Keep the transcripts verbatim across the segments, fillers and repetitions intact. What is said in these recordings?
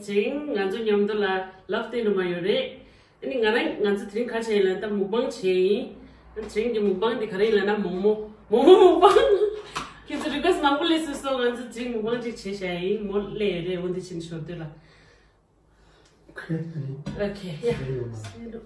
ཅིང་ང་ཚོ་མཉམ་དུ་ལ་ལབ་སྟེ་ནུ་མ་ཡོད་རེད། ཨ་ནི་ང་རང་ང་ཚོ་དེ་རིང་ག་བྱས་ཡིན་ལབ་ན་ད་མུག་པང་བྱས་ཡིན། ཨ་དེ་རིང་གི་མུག་པང་དེ་ག་རེ་ཡིན་ལབ་ན་མོག་མོག་མོག་མོག་མུག་པང་། ཁྱེད་ཚོ་རི་ཀུ་ཨེ་སི་མང་པོ་སླེབས་སོང་། ང་ཚོ་དེ་རིང་མུག་པང་ཅིག་བྱས་བཞག་ཡིན། མོ་སླེབས་ཡོད་རེད། འོ་འདི་ཕྱིན་ཞོར་དུ་ལ། ཨོ་ཁེ། ཡ། སེ་ལུ།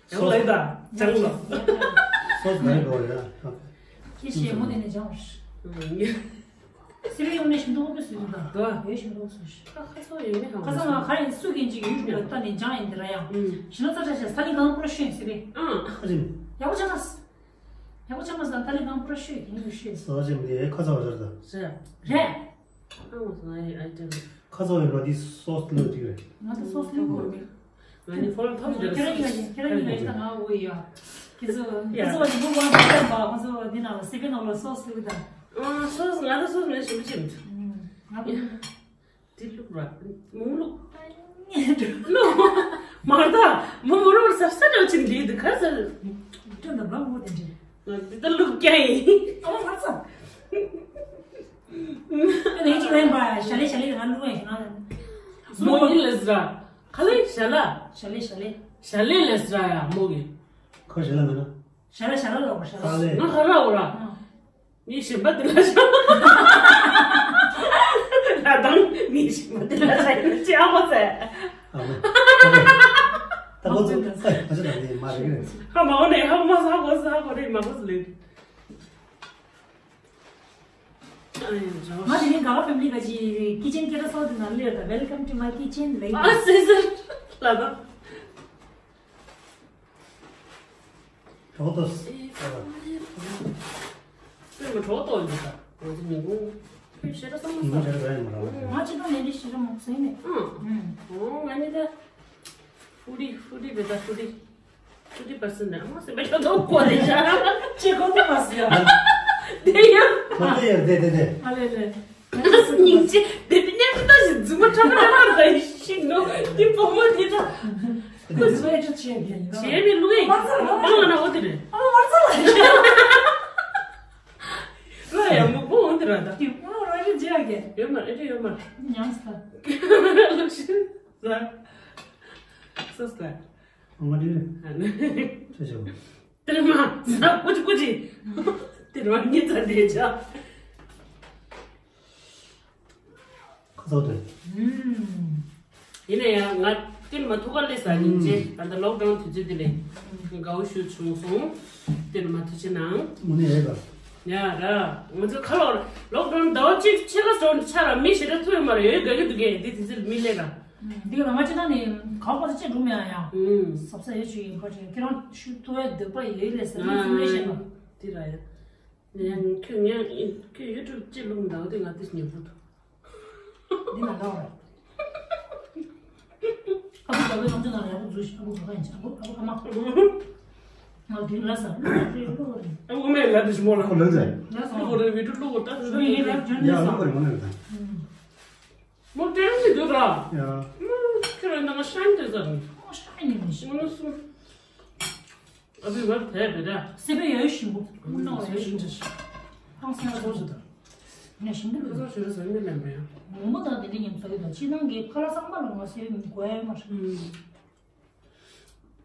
ཡང་ལབ་ད་ཅང་ལོ། སོ་སོ་ལ་འགྲོ་ཡ། ཁྱེད་ཤེས་མོ་དེ་ནས་སྦྱང་བར། སེ་ལུ་ཡོང་ནས་ཤིང་ཏོག་པོ་བཟོས་འདུག་ད། ཡོད་ཤིང་ཏོག་བཟོས་ཤག་ཁ་སང་ཡོད་མེད་ཧ་ཁ་སང་ང་ག་ཡིན་སུ་གིན་ཅིག་ཡུ་ཊུབ་ལ་ལྟ་ནས་སྦྱང་ཡིན་དེ་ར་ཡང་། ཞིང་ལ་ཚ་ཚ་ཤ་ས་ལི་གང་པོ་ཤོད་སེ་ལུ། ཨང་། ཡག་པོ་ཆགས་མ་སོང་། ཡག་པོ་ཆགས་མ་སོང་ད་ལི་གང་པོ་ཤོད་ཡིན་ལུ་ཤོད། སོ་ཅི་མི་ཁ་ཚ་བ་ཟེར་ད། རེད། ཨང་། ཁ་ཚ་བའི་ར་འདི་སོ་སི་ལོ་ཅིག་རེད། ང་ད་སོ་སི་ལོ་གོ་རེད། ང་ནི་ཕོ་ལོ་ཐོབ་ཟེར། ཁྱེད་རང་གཉིས་ལ་ཁྱེད་རང་གཉིས་ལ་ད་ང་འོ་ཡ། ཁྱེད་ཚོ་ཁྱེད་ཚོ་ནི་མུ་མ་ཁྱེད་པ་ཁོ་ཚོ་འདི་ནང་ལ་སི་པན་ནང་ལ་སོ་སི་ལོ་གི་ད། ཨང་། སོ་སི་ང་ད་སོ་སི་མེད་ཞིམ་པོ་ཅིག་མི་འདུག་ང་ད། དེ་བླུགས་ར། མུ་བླུགས། བླུགས། མར་ད། མུ་མུ་རུ་ཟབ་ས་འདྲ་ཅིག་འདི་འདི་ག་ཟེར། ཅོ་ན་བ་མུ་དེ་འདྲ། ང་འདི་ད་བླུགས་རྒྱ་ཡིན། ཨོ་མར་ཚ། ཨ་ནི་ཅིག་ལེན་པ་ཞལ་ལས་ཞལ་ལས་ང་བླུགས་ཡིན་ང་། མོ་ཡིན་ལས་ར། ག་ལེ་ཞལ་ལ། ཞལ་ལས་ཞལ་ལས། ཞལ་ལས་ལས་ར་ཡ་མོ་གི། ཁོ་ཞལ་ལ་མེད་ན། ཞལ་ལ་ཞལ་ལ་ལོག་ཞལ་ལ། ང་ག་ར་འོ་ར། ཨ། ངའི་ཞིམ་པ་དེ་ལ་ཤ། ལ་དང་ངའི་ཞིམ་པ་དེ་ལ་ཤ་ཡིན་ཅི་ཨ་མ་ཟེར། ཨ་མ། ད་ཁོ་ཚོ་ཨ་ཁོ་ཚོ་ད་ནི་མ་རེད་རེད། ཧ་མ་འོ་ནས་ཧ་མ་ས་ཧ་གོ་ས་ཧ་གོ་རེད་མ་གོ་ས་ལེ། ཨ་ཡ་ཇོ། ང་དེ་ནས་ག་བ་ཕེ་མི་ལི་ག་ཅི་ཀི་ཅན་ཀེ་ར་སོ་དེ་ན་ལེར་ད། Welcome to my kitchen lady. ཨ་སེ་སེ་ལ་དང་། གྲོགས་ཏོ། ཨེ་ཨེ་ཨེ། ཁྱོད་མ་གྲོགས་ཏོ་ཡིན་ད། ང་ཚོ་ཉིན་གུང་ཁྱོད་ཤེས་ར་བསམ་མ་ཉིན་གུང་ཤེས་ར་བསམ་མ་རེད། ང་ཅི་ཐོག་ནས་འདི་ཤེས་ར་མ་ཟིན་ནས། ཨང་། ཨང་། ཨོ་ང་ནི་ད། ཧྥུ་ཌི་ཧྥུ་ཌི་བེ་ད་ཧྥུ་ཌི། ཧྥུ་ཌི་པར་སན་ནས་ཨ་མ་སེ་བེ་ད་དོ་གོ་རེ་ཤ། ཅི་གོ་ཐུབ་མ་སི་ཡ། དེ་ཡ། ད་དེ་ཡ་དེ་དེ་དེ། ཨ་ལེ་ལེ། སྙིང་རྗེ། དེ་པི་ནེ་ཏི་ཏ་ཞིག་རྫུན་མ་ཁྲ་མ་ཁྲ་མ་རེད་ཤི་ནོ། དེ་བུ་མོ་དེ་ད། ཁོ་ཚོ་ཨེ་ཅོ་བྱེད་མཁན་ཡིན་ན། བྱེད་མི་ལུག་ཨེ། མང་ལ་ན་འོ་དེ་རེད། ཨ་མ་མར་ཚ་ལ་ཡ། ལ་ཡ་མུ་བོ་འོ་དེ་ར་ད། དེ་མུ་ར་ཡི་རྗེ་ཡ་གེ། ཡོད་མ་རེད། ཨེ་ཅོ་ཡོད་མ་རེད། ཉམས་སུ་ད། ལུག་ཤི་ཟ། སོ་སོ། ཨ་མ་དེ་རེད། ཨ་ནི། ཆོ་ཆོ། དེར་མ་ཟ་ཀུ་ཅི་ཀུ་ཅི། དེར་མ་ཉི་ཚ་དེ་ཆ། ཁ་ཚོགས་དེ། ཡིན་ན་ཡང་ང་དེར་མ་ཐུག་ག་ལས་ཟ་ཉིན་ཅེ་ཨ་ད་ལོག་ཌའུན་དུས་ཚོད་དེ་ལས་དགའ་བོ་ཞུ་བྱུང་སོང་། དེར་མ་ཐུག་ཆེ་ནང་། དངོས་གནས་རེད་པ། ཡ་ར་ང་ཚོ་ཁ་ལོག་ལོག་ཌའུན་ཟླ་བ་གཅིག་ཕྱེད་ཀ་སོང་ཆ་ར་མི་ཞེ་དྲག་ཐུག་ཡོད་མ་རེད། ཡོད་དགའ་གི་འདུག་གས། འདི་དུས་ཚོད་མི་ལས་ར། འདི་ལ་ང་ཅི་ད་ནི་ག་པ་ཚོ་ཅི་འགྲོ་མེད་ཡ། ཟབ་ས་ཡོད་ཆུ་ཡིན་པ་ཅིག་ཁྱེད་རང་ཤུ་ཐུ་བའི་འདོད་པ་ཡོད་ལས་ཟེར་ནས་ཚུར་ལས་བཤད་པ། དེ་ར་ཡ། ཡང་ཁྱོད་ཉན་ཁྱོད་ཡུ་ཊུབ་ཅི་ལུང་འདྲ་བ་དེ་ང་དེ་ཉན་པོ་འདུག་འདི་ན་འདྲ་བ་ར། ཨ་ཁུ་ག་བའི་ལོང་ཅི་ན་ཡག་པོ་འཛུལ་ཞིག་ཨ་ཁུ་ག་ག་ཡིན་ཅི་ཨ་ཁུ་ཨ་ཁུ་ཨ་མ། ང་དེ་ལ་ས་ལུ་རེ་ལུ་རེ། ཨ་ཁུ་མེད་ལ་དེ་ཞི་མོ་ལ་ཁོ་ལ་ཟེར། ལ་ས་ལུ་རེ་བི་ཏུ་ལུ་གོ་ད་ཞུ་ཡིན་ལ་ཇོན་ཡ་ལ་ལུ་ས་རེ་མ་ནེ་ད། མོ་དེ་རིང་གི་འདུག་ར། ཡ། མོ་ཁྱོད་རང་ནང་ཤན་དེ་ཟ་རེད། ཨོ་ཤན་ཡིན་ནི་ཤི། ཨ་བི་བར་དེ་བེ་ར། སེ་བེ་ཡོད་ཞིམ་པོ། མོ་ནང་ཡོད་ཞིམ་པོ། ཧང་སང་ཁོ་ཚོ་ད། ནས་ཞིམ་པོ་ཁོ་ཚོ་ཞོར་ཟ་མི་ལེན་པ་ཡ། མོ་མོ་དང་དེ་འདྲ་ཉམས་ཚོ་ཡོད་ད་ཕྱི་ནང་གི་ཁ་ལག་ཚང་མ་ལ་ང་སེ་བེ་མི་དགོས་ཡ་མ་རེད།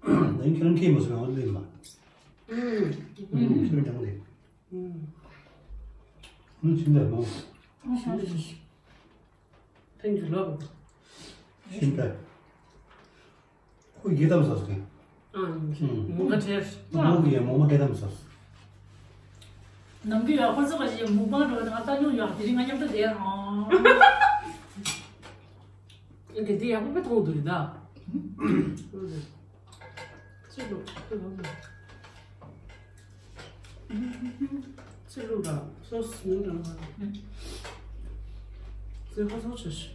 ཨུམ། ནང་ཁྱེད་རང་ཁྱེད་མ་སོང་ང་ལེན་མ། ཨུམ། ཨུམ་ཁྱེད་རང་དང་ལེན། ཨུམ། ཨུམ་ཞིམ་ད་མོ། ཨུམ་ཞིམ་ད། ཐེངས་ཀྱི་ལོ། ཤིན་ཏུ། ཁོ་ཡི་དམ་ཟ་སོང་། ཨང་། མོ་ག་ཁྲེར། མོ་གི་ཡ་མོ་མ་གི་དམ་ཟ་སོང་། ནམ་རྒྱུན་ཡ་ཁོ་ཚོ་ག་ཞིག་མུག་པ་འགྲོ་ན་ང་ལྟ་མྱོང་ཡ་དེ་རིང་ང་མཉམ་དུ་བསྡད་ཨང་། འདི་འདི་ཡག་པོ་དཔེ་མཐོང་འདུག་རེད་ད། ཅི་ལོ། ཅི་ལོ་ལོ། ཅི་ལོ་ར་སོ་སོ་ཉིན་རང་བ། ཅི་ཧ་སོ་ཆོ་ཤི།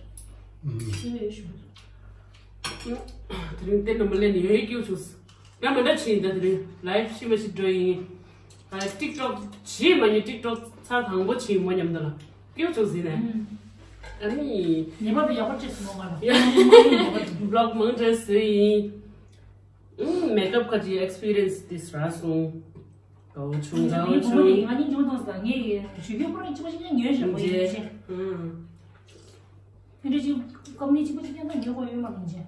ཅི་ནས་ཤི། དེ་རིང་བསྟན་ནམ་ལས་ནས་ཡོད་སྐྱོ་ཆུ། ང་མི་འདྲ་ཕྱིན་ད་དེ་རིང་ལའིབ་ཤི་མ་ཤི་འགྲོ་ཡིན། ཨ་ཊིག་ཊོག་བྱེད་མ་ཉན། ཊིག་ཊོག་ཚར་དང་པོ་བྱེད་མོ་མཉམ་དུ་ལ་སྐྱོ་ཆུ་ཟིན་ནས། ཨ་ནི། ཉེས་པ་དེ་ཡག་པོ་བྱས་སོང་མ་ལ། བི་ལོག་མང་དྲགས་བཟོས་ཡིན། ཨུམ། མེག་ཨབ་ཁ་ཅིག་ཨེགས་པི་རི་ཡན་སི་དེ་རག་སོང་། དགའ་བོ་བྱུང་། དགའ་བོ་བྱུང་། ང་གཉིས་འཇོན་ཐང་ས་ངས་ཞུ་རྒྱུ་ཁོ་རང་གཅིག་པ་ཞིག་ཉན་ཉོས་ཞེས་པ་ཡིན་ཞེས། ཨུམ། ཨེ་འདྲ་ཅིག་ ཀམ་ནི་གཅིག་པ་གཅིག་རྐྱང་པ་ཉོ་དགོས་ཡོད་མ་རེད་ཅེ།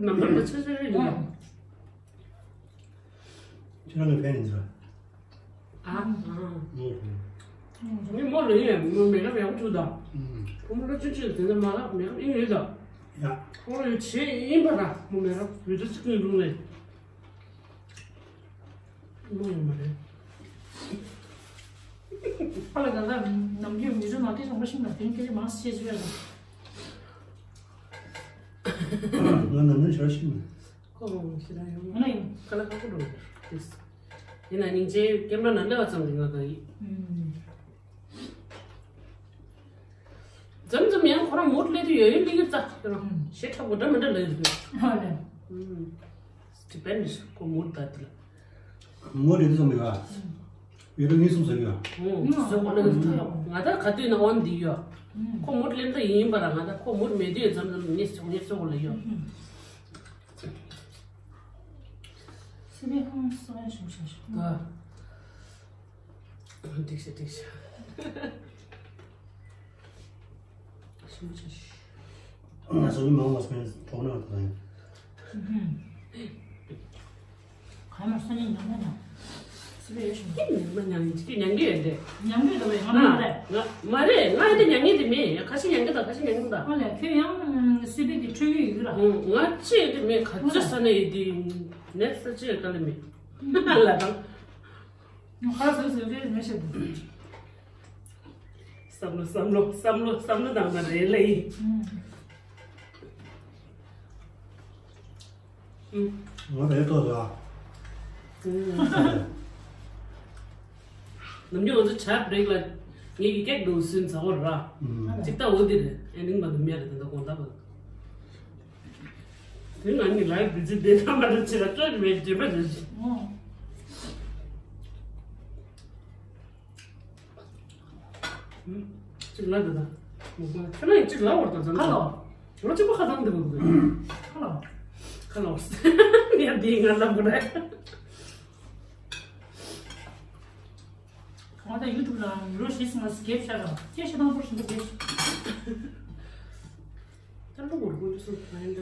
ནམ་བར་དུ་ཆེ་ཆེ་རེད་ཡིན། ཁྱེད་རང་གི་ཕན་ཡིན་ཟེར། ཨ། ཨ། ཨོ། ངས་མོ་ལ་ཡིན་མོ་མེ་རབ་ཡག་པོ་བྱུང་དང་། ཁོ་མོ་ལོ་ཆུང་ཆུང་དེ་འདྲ་མ་རབ་མེ་རབ་ཨིན་ཡོད་དང་། ཡ། ཁོ་ལོ་ཡོད་བྱེད་ཡིན་པ་ར་མོ་མེ་རབ་བོད་ཆ་གཅིག་ཀུན་རུང་ལས། མོ་ཡོད་མ་རེད། ཨ་ལ་ད་ལྟ་ནམ་རྒྱུན་མི་ཚོ་ནང་དེ་ཚོ་མ་ཤེས་ན་དེ་སྐད་ཆ་མང་ཤེས་ཆོག་ཡ། ང་ནམ་རྒྱུན་ཞར་ཤེས་མེད། ཁོ་མོ་ཞེ་དྲག་ཡོང་། ང་ཡིན། ཁ་ལ་ཁ་ཁོ་འགྲོ་གི་རེད། ཡིན་ན་སྙིང་རྗེ་སྐྱེ་དམན་ན་སླེབས་པ་ཙམ་གྱིས་ང་དགའ་ཡིན། མཚམས་མཚམས་ཡང་ཁོ་རང་མུར་སླེབས་དུས་ཡོད་ཡོད་སླེབས་ཀྱི་རྩ་ཁྱོད་རང་ཞེ་དྲག་པོ་འདྲ་མི་འདྲ་ལབ་ཡོད་ཀྱི། ཨ་ལས། ཌི་པེན་ཌི་ཁོ་མུར་ད་དེ་ལ། མུར་རེད་དུ་སོང་མི་བ། ཡོད་དུ་ངེས་སོང་ཟེར་གྱི་ཡོད། ཟོག་པོ་ལ་ང་ད་ག་དུས་ན་འོན་འདི་ཡོད། ཁོ་མུར་སླེབས་ད་ཡིན་པ་ར་ང་ད་ཁོ་མུར་མེད་དུས་མཚམས་མཚམས་ངེས་སོང་ངེས་སོང་ལ་ཡོད། སི་པན་ཧོང་སི་པན་ཞུ་ཞུ་ཞུ། ཨ། འགྲིག་ཤག་འགྲིག་ཤག་ཞུ་ཞུ་ཞུ། ང་ཚོ་མི་མང་བ་སི་པན་གྲོགས་ན་ད་ཡིན། ག་མར་སོ་ཉིན་ཉོ་ན་ན། སི་པན་ཡོད་ཞུ། ཉོ་ན་ཉང་ཉང་གི་ཡོད་དེ། ཉང་གི་ཡོད་དེ་ང་མ་རེད། ང་མ་རེད། ང་ཡོད་དེ་ཉང་ངེ་དེ་མེད། ཁ་ཤས་ཉང་གི་དང་ཁ་ཤས་ཉང་གི་དང་། ཨ་ལས་ཁྱོད་ཡང་སི་པན་དེ་འཕྲོད་ཀྱི་ཡོད་ར། ང་ཅི་ཡོད་དེ་མེད། ག་ཚོད་ས་ན་ཡོད་དེ་ནས་ས་ཅི་ཡོད་ག་ལ་མེད། ལ་དང་། ཁ་ཟེར་ཟེར་རེད་མེད་ཤེས་དེ། བསམ་བློ་བསམ་བློ་བསམ་བློ་བསམ་བློ་བཏང་ན་རེད་ལེ། ང་རེད་ཏོ་ཟ། ནམ་རྒྱུན་ང་ཚོ་ཇ་བྷི་རེག་ལ་ངེད་ཀྱི་ཀེག་འདུག་སུན་ཟ་བར་ར། གཅིག་ལྟ་འོ་འདི་རེད། ཨེ་ནིང་མ་དུ་མེད་རེད། དེ་འདྲ་དགོང་དག་བ། དེ་ང་གཉིས་ལའི་བི་ཛི་བདེ་ཐང་མ་རེད་ཅེས་ལ་སྤྲོད་མེད་བརྗོད་པ་རེད། གཅིག་ལ་དེ་དང་། མོག་མོག་ཁྱོད་རང་གཅིག་ལ་བར་དང་ཁ་ལོ། ལོ་གཅིག་པ་ཁ་དང་དེ་མོ་དེ། ཁ་ལོ། ཁ་ལོ། ཡ་དེ་ང་ལ་མོ་རེད། ང་ད་ཡུ་ཊུབ་ལ་ལོ་བཞི་ཙམ་ལ་སྐེབ་ཤ་ར་སྐེ་ཤ་དང་པོ་ཞིག་འདུག་སྐེབ་ཤ། ད་ལོ་གོར་གོར་སུ་ཕན་ད།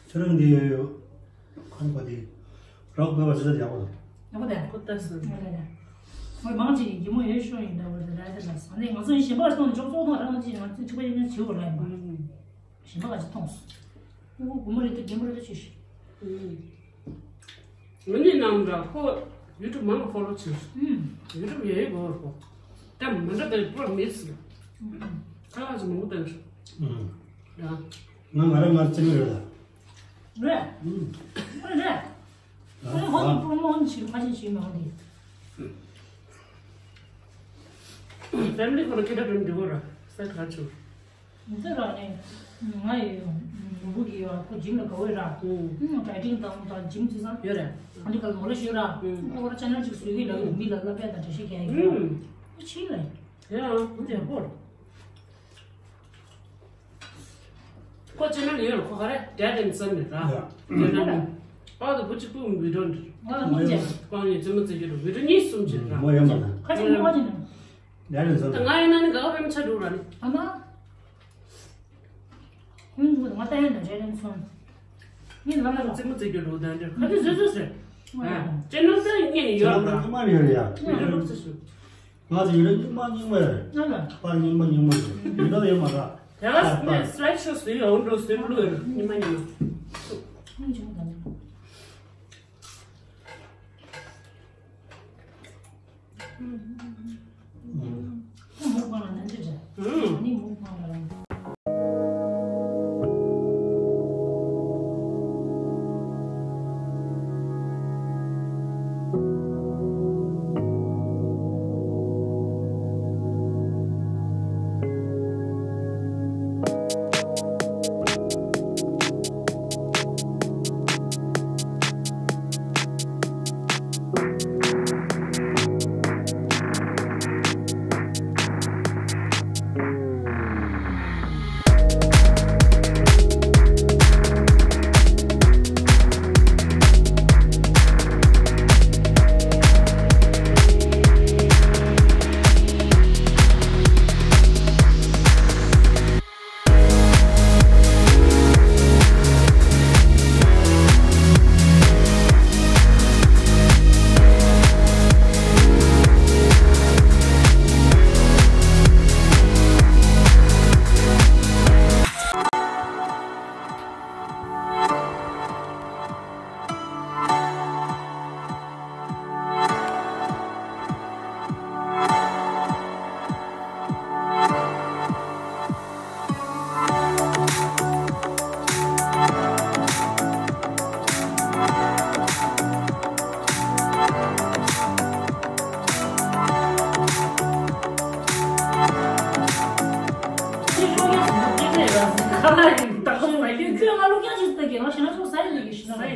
ཁྱོད་རང་འདི་ཡོད་ཡོད། ཁང་པ་འདི་རོགས་དགོས་པ་ཅི་ལྟར་ཡག་པོ་འདུག་ཡག་པོ་དང་ཁོ་ལྟ་སོང་། ཡག་ལ་ཡ། ཁོས་མང་ཆེ་གི་གི་མོ་ཡོད་ཤོ་ཡིན་ད་བར་དུ་ལ་དེ་ལ་སང་ནས་ང་ཚོ་ཡིན་གཞན་པ་ལ་གཏོང་ནས་ཅོག་ཙོག་གཏོང་རང་ཅི་ང་ཚོ་ཅི་པ་ཡིན་ན་བྱེད་དགོས་ལ་ཡིན་པ། གཞན་པ་ག་ཅི་གཏོང་སོང་། ཨོ་དགོང་མོ་རེད་དེ་རྒན་པོ་རེད་དེ་ཆུ་ཤི། ང་གཉིས་ནང་འདྲ་ཁོ་ཡུ་ཊུབ་མང་ཕོ་ལོ་བྱེད། ཡུ་ཊུབ་ཡོད་ཡོད་གོ་ར་ཁོ། ད་མི་འདྲ་དེ་པོ་མེད་སི། ཁ་ལག་ཅིག་མང་པོ་བཏང་ཤོག་ང་ང་རང་ང་ཅི་མི་རེད་ལ། རེད། ཨུམ། རེད་རེད། ཨ་ཨ་ཧོ་ནི་པོ་མོ་ཧོ་ནི་ཞིག་ཁ་ཆེ་ཞིག་མ་ཧོ་ནི། ཕེ་མི་ལི་ཁོ་ན་ཁེ་ད་དོན་འདི་གོ་ར་ས་ཁ་ཆུ། འདི་ར་ནི་ང་ཡི་ནུ་བུ་གི་ཡ་ཁོ་ཇིམ་ལ་ག་བོ་ར། ཨུམ། ཌའི་ཊིང་དང་དང་ཇིམ་ཅི་སང་ཡོད་རེད། ཨ་འདི་ག་ལ་མོ་ལ་ཞུ་ར། ཨུམ། ཁོ་ར་ཅ་ནལ་ཅིག་བཟོས་གི་ལ་མི་ལ་ལ་པད་དང་འདྲ་ཤེས་ཀྱི་ཡ་ཡོད་ར། ཨུམ། ཁོ་ཆི་ལ་ཡ་ཡ་ཁོ་ཇེ་གོ་ར། ཁོ་ཅེ་ནལ་ཡོད་ལ་ཁོ་ག་རེ་Dad and Son ནི་ར། ཡ། ཅེ་ནལ་ནི། ཨ་ད་བུ་གཅིག་པུ་བི་ཌིའོ་འདི། ང་ལ་མི་བྱེད། ཁོ་ནི་རྩེད་མོ་རྩེ་རྒྱུ་ར་བི་ཌིའོ་གཉིས་གསུམ་བྱེད་ར། མོ་ཡོད་མ་ན། ཁ་ཅིག་ནི་ཁོ་ཅིག་ནི། Dad and Son ད་ང་ཡིན་ན་ནི་ག་ག་བེམ་ཆ་འགྲོ་ར་ནི། ཨ་མ། ཁོང་ཚོ་ང་ལྟ་ཡ་ན་Dad and Son ནི་ལ་ལ་ལ། རྩེད་མོ་རྩེ་རྒྱུ་ར་ད་འདི་ཁ་ཅིག་བཟོས་བཟོས་ཟེར། ཨ་ཅེ་ནལ་ད་ངས་ནི་ཡོད་ར། ཁ་ཅིག་ནི་ཁ་ཅིག་ཡོད་ར། ང་ཚོ་ཡུལ་རྙིང་མ་རྙིང་མ་རེད། ང་ལ། པ་རྙིང་མ་རྙིང་མ་རེད། ཡུལ་ལ་ཡོད་མ་རེད། དེ་ལ་ནས་སི་ལའེད་ཤོ་བཟོས་ཡོད་འགྲོ་བཟོས་བླུགས་ཡོད་རྙིང་མ་རྙིང་མ། ཁོང་ཆུང་དང་། ཁོང་མུག་པང་ལ་ནན་ཏི་རེད། ཨུམ། ནི་མུག་པང་ལ།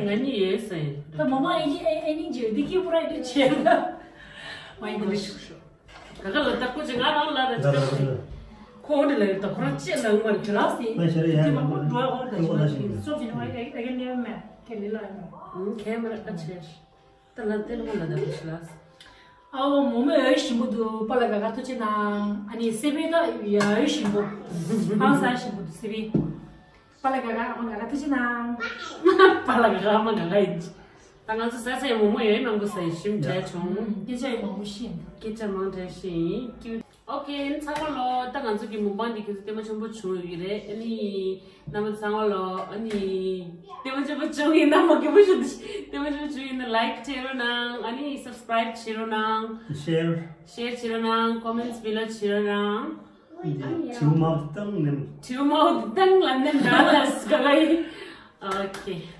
ང་གཉིས་ཡོད་ཟེར། ད་མ་མ་ཨེ་ཨེ་ཨེ་ནི་ཇེ་འདི་ཀི་པུ་ར་འདི་ཆེ་ན། མ་ཡིན་འདི་ཤུག་ཤུག་ག་ག་ལ་ད་ཁོ་ཅི་ང་རང་ལ་ར་ཅི་ཁོ་འདི་ལ་ད་ཁོ་རང་ཅི་ལ་ངར་ཇི་ལ་སི། ང་ཤ་རེ་ཡ་ཅི་མ་ཁོ་འགྲོ་ཡ་ཁོ་ད་ཅི་མ་ཅི་སོ་ཅི་ནི་ཨེ་ཨེ་ག་ནི་མེ་ཁེ་ལི་ལ་ཡ། ཁེ་མ་ར་ཨ་ཆེ། ད་ལ་དེ་ལ་ལ་ད་ཁོ་ཤི་ལ་སི། ཨའོ་མོ་མོ་ཡོད་ཞིམ་པོ་འདུག་པ་ལ་ག་ག་ཐུགས་རྗེ་གནང་། ཨ་ནི་སེ་བེ་ད་ཡོད་ཞིམ་པོ། ཧང་སང་ཞིམ་པོ་འདུག་སེ་བེ། པ་ལ་ག་ག་ཨ་མ་ག་ག་ཐུགས་རྗེ་གནང་། པ་ལ་ག་ག་ཨ་མ་ག་ག་ཡིན། ད་ང་ཚོ་ཟ་ས་ཡི་མོ་མོ་ཡོད་མང་པོ་ཟ་ཡི་ཞིམ་བྲལ་བྱུང་། སྐད་ཆ་ཡི་མང་པོ་ཤེས་འདུག་སྐད་ཆ་མང་བྲལ་ཤེས་ཡིན། ཨོ་ཁེ། ཚང་མ་ལོ་ད་ང་ཚོ་གི་མུག་པང་འདི་ཁྱེད་ཚོ་ལྟད་མོ་ཆེན་པོ་བྱུང་ཡོད་ཀྱི་རེད། ཨ་ནི་རྣམ་པ་ཚང་མ་ལོ་ཨ་ནི་ལྟད་མོ་ཆེན་པོ་བྱུང་ཡིན་ན་མ་གི་མོ་ཞུ་ལྟད་མོ་ཆེན་པོ་བྱུང་ཡིན་ན་ལའིཀ་བྱེད་རོགས་གནང་། ཨ་ནི་སབ་སི་ཀ་རའིབ་བྱེད་རོགས་གནང་། ཤེར། ཤེར་བྱེད་རོགས་གནང་། ཀོ་མེན་ཊི་སི་བི་ལ་བྱེད་རོགས་གནང་། དྲིའུ་མའོ་དང་ནེམ། དྲིའུ་མའོ་དང་ལ་ནེམ་ད་ལ་སི་ག་ག་ཡིན། ཨོ་ཁེ།